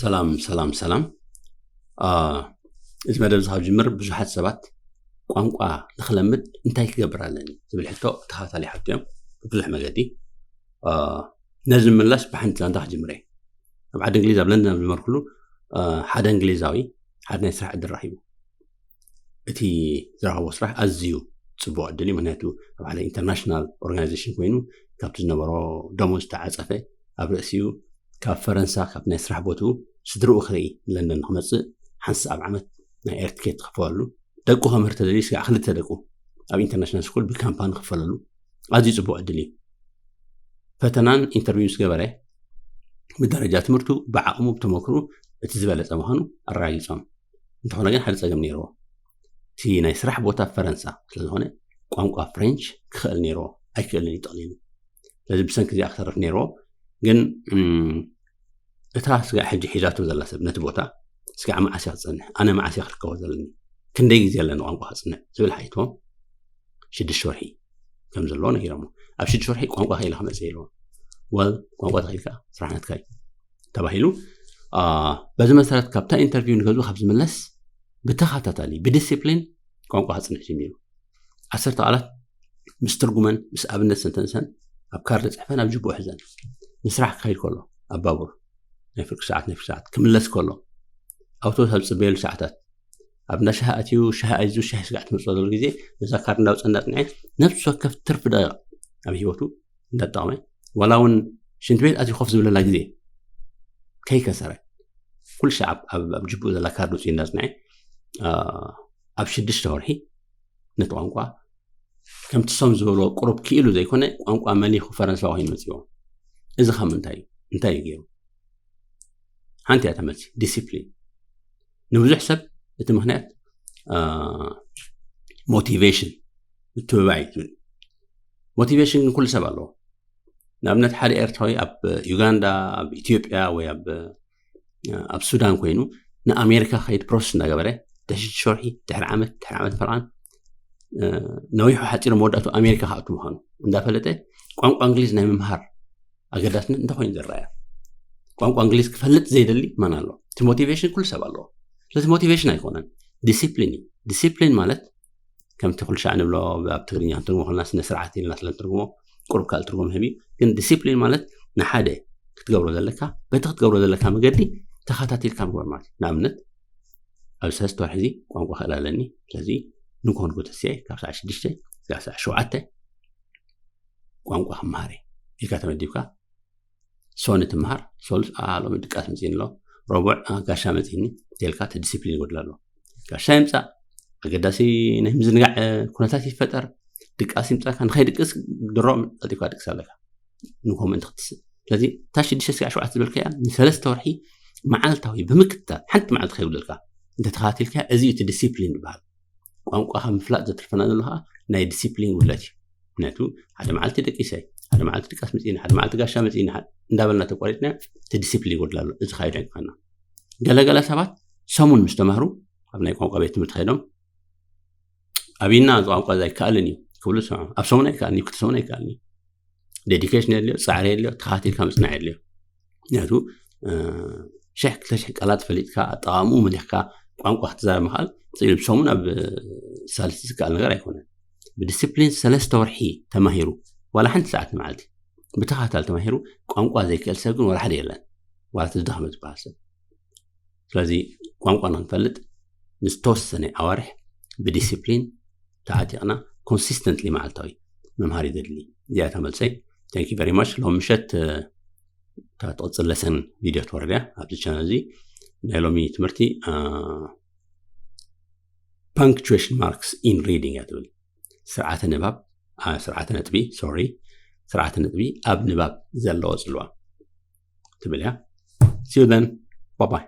ሰላም ሰላም ሰላም። እዚ መደብ ካብ ዝጅምር ብዙሓት ሰባት ቋንቋ ንክለምድ እንታይ ክገብር ኣለኒ ዝብል ሕቶ ተኸታታሊ ሓቱ እዮም ብብዙሕ መገዲ። ነዚ ምላሽ ብሓንቲ ዛንታ ክጅምር እየ። ኣብ ዓዲ እንግሊዝ ኣብ ለንደን ኣብ ዝነበርኩሉ ሓደ እንግሊዛዊ ሓደ ናይ ስራሕ ዕድል ረኺቡ። እቲ ዝረኸቦ ስራሕ ኣዝዩ ፅቡቅ ዕድል እዩ። ምክንያቱ ኣብ ሓደ ኢንተርናሽናል ኦርጋናይዜሽን ኮይኑ ካብቲ ዝነበሮ ደሞዝ ዝተዓፀፈ ኣብ ርእሲኡ ካብ ፈረንሳ ካብ ናይ ስራሕ ቦትኡ ስድርኡ ክርኢ ለንደን ንክመፅእ ሓንሳእ ኣብ ዓመት ናይ ኤር ትኬት ክፈለሉ ደቁ ከምህር ተደልዩ ስጋዕ ክልተ ደቁ ኣብ ኢንተርናሽናል ስኩል ብካምፓኒ ክፈለሉ ኣዝዩ ፅቡቅ ዕድል እዩ። ፈተናን ኢንተርቪው ምስ ገበረ ብደረጃ ትምህርቱ ብዓቕሙ ብተመክሩ እቲ ዝበለፀ ምዃኑ ኣረጋጊፆም። እንተኾነ ግን ሓደ ፀገም ነይርዎ። እቲ ናይ ስራሕ ቦታ ፈረንሳ ስለዝኾነ ቋንቋ ፍሬንች ክኽእል ነይርዎ ኣይክእልን እዩ ጠቕሊሉ። ስለዚ ብሰንኪ እዚኣ ክተርፍ ነይርዎ። ግን እታ ስጋዕ ሕጂ ሒዛቶ ዘላ ሰብ ነቲ ቦታ ስጋዕ መዓስ እያ ክፀንሕ፣ ኣነ መዓስ እያ ክርከቦ ዘለኒ፣ ክንደይ ግዜ ኣለኒ ቋንቋ ክፅንዕ ዝብል ሓይትዎም ሽዱሽተ ወርሒ ከም ዘለዎ ነጊሮሞ። ኣብ ሽዱሽተ ወርሒ ቋንቋ ከኢለ ክመፅእ ኢልዎ። ወል ቋንቋ ተኸኢልካ ስራሕ ናትካ እዩ ተባሂሉ። በዚ መሰረት ካብታ ኢንተርቪው ንገዝኡ ካብ ዝምለስ ብተኸታታሊ ብዲሲፕሊን ቋንቋ ክፅንዕ ጀሚሩ። ዓሰርተ ቃላት ምስ ትርጉመን ምስ ኣብነት ሰንተንሰን ኣብ ካርድ ፅሕፈን ኣብ ጅቡኡ ሕዘን ንስራሕ ክኸይድ ከሎ ኣብ ባቡር ናይ ፍርቂ ሰዓት ናይ ፍርቂ ሰዓት ክምለስ ከሎ ኣውቶቡስ ኣብ ዝፅበየሉ ሰዓታት ኣብ እንዳ ሻሂ ኣትዩ ሻሂ ኣይዙ ሻሂ ስጋዕ ትመፅኦ ዘሎ ግዜ ነዛ ካርድ እንዳውፀ እንዳፅንዐ ነብሲ ወከፍ ትርፊ ደቂቕ ኣብ ሂወቱ እንዳጠቐመ ዋላ እውን ሽንቲ ቤት ኣትዩ ኮፍ ዝብለላ ግዜ ከይከሰረ ኩሉ ሻዕ ኣብ ጅቡኡ ዘላ ካርድ ውፅኡ እንዳፅንዐ ኣብ ሽዱሽተ ወርሒ ነቲ ቋንቋ ከምቲ ሶም ዝበልዎ ቁሩብ ክኢሉ ዘይኮነ ቋንቋ መሊኹ ፈረንሳዊ ኮይኑ መፅዎ። እዚ ካብ ምንታይ እዩ እንታይ እዩ ገይሩ? ሓንቲ እያ ተመልሲ ዲሲፕሊን። ንብዙሕ ሰብ እቲ ምክንያት ሞቲቬሽን ምትብባዕ እዩ ትብል። ሞቲቬሽን ግን ኩሉ ሰብ ኣለዎ። ንኣብነት ሓደ ኤርትራዊ ኣብ ዩጋንዳ ኣብ ኢትዮጵያ ወይ ኣብ ኣብ ሱዳን ኮይኑ ንኣሜሪካ ከይድ ፕሮሰስ እናገበረ ድሕሪ ሽዱሽተ ወርሒ ድሕሪ ዓመት ድሕሪ ዓመት ፈርቓን ነዊሑ ሓፂሩ መወዳእቱ ኣሜሪካ ክኣቱ ምዃኑ እንዳፈለጠ ቋንቋ እንግሊዝ ናይ ምምሃር ኣገዳስነት እንታይ ኮይኑ ዝረኣያ? ቋንቋ እንግሊዝ ክፈልጥ ዘይደሊ መን ኣሎ? እቲ ሞቲቬሽን ኩሉ ሰብ ኣለዎ። ስለዚ ሞቲቬሽን ኣይኮነን፣ ዲሲፕሊን እዩ። ዲሲፕሊን ማለት ከምቲ ኩሉ ሻዕ ንብሎ ኣብ ትግርኛ ክንትርጉሞ ከለና ስነ ስርዓት ኢልና ስለ ንትርጉሞ ቁሩብ ካልእ ትርጉም ይህብ እዩ። ግን ዲሲፕሊን ማለት ንሓደ ክትገብሮ ዘለካ በቲ ክትገብሮ ዘለካ መገዲ ተኸታቲልካ ምግባር ማለት እዩ። ንኣብነት ኣብዚ ሰለስተ ወርሒ እዚ ቋንቋ ክእል ኣለኒ፣ ስለዚ ንኮንኩ ተስየ ካብ ሰዓት ሽዱሽተ ክሳዕ ሰዓት ሸውዓተ ቋንቋ ክመሃር እየ ኢልካ ተመዲብካ ሶኒ ትምሃር ሶሉስ ኣ ሎሚ ድቃስ መፅእኒ ኣሎ ረቡዕ ጋሻ መፅእኒ ተልካ እቲ ዲስፕሊን ይጎድል ኣሎ። ጋሻ ይምፃእ ኣገዳሲ ናይ ምዝንጋዕ ኩነታት ይፈጠር ድቃስ ይምፃካ ንኸይድቅስ ድሮ ቀልጢፍካ ድቅስ ኣለካ ንኮም እንተ ክትስእ ስለዚ እታ ሽዱሽተ ስጋዕ ሸውዓተ ዝበልካያ ንሰለስተ ወርሒ መዓልታዊ ብምክትታል ሓንቲ መዓልቲ ከይጉደልካ እንተተኸታቲልካ እዚ እቲ ዲስፕሊን ይበሃል። ቋንቋኻ ምፍላጥ ዘትርፈና ዘሎ ከዓ ናይ ዲሲፕሊን ጉድለት እዩ። ምክንያቱ ሓደ መዓልቲ ደቂሰ ሓደ መዓልቲ ድቃስ መፅእኒ ሓደ መዓልቲ ጋሻ መፅእኒ እንዳበልና ተቋሪፅና እቲ ዲሲፕሊን ይጎድል ኣሎ። እዚ ካይዱ ኣይግባና። ገለገለ ሰባት ሰሙን ምስ ተማህሩ ኣብ ናይ ቋንቋ ቤት ትምህርቲ ከይዶም ኣብና እዚ ቋንቋ እዚ ኣይከኣልን እዩ ክብሉ ሰምዖም። ኣብ ሰሙን ኣይከኣልን እዩ ክልተ ሰሙን ኣይከኣልን እዩ። ዴዲኬሽን የድልዮ፣ ፃዕሪ የድልዮ፣ ተኻቲልካ ምፅናዕ የድልዮ። ምክንያቱ ሽሕ ክልተ ሽሕ ቃላት ፈሊጥካ ኣጠቓቕምኡ መሊኽካ ቋንቋ ክትዛረብ ምኽኣል ስኢሉ ብሰሙን ኣብ ሳልስቲ ዝከኣል ነገር ኣይኮነን። ብዲስፕሊን ሰለስተ ወርሒ ተማሂሩ ዋላ ሓንቲ ሰዓት ንመዓልቲ ብተኻታል ተማሂሩ ቋንቋ ዘይክእል ሰብ ግን ዋላ ሓደ የለን። ዋላ እቲ ዝደኸመ ዝበሃል ሰብ ስለዚ ቋንቋ ንክንፈልጥ ንዝተወሰነ ኣዋርሕ ብዲስፕሊን ተዓጢቕና ኮንሲስተንትሊ መዓልታዊ ምምሃር ይደሊ። እዚኣ እታ መልሰይ። Thank you very much። ሎም ምሸት እታ ትቕፅል ለሰን ቪድዮ ትወርድ እያ ኣብዚ ቻነል እዚ። ናይ ሎሚ ትምህርቲ punctuation marks in reading እያ ትብል። ስርዓተ ንባብ ስርዓተ ነጥቢ ሶሪ ስርዓተ ነጥቢ ኣብ ንባብ ዘለዎ ፅልዋ ትብል እያ። See you then. Bye bye.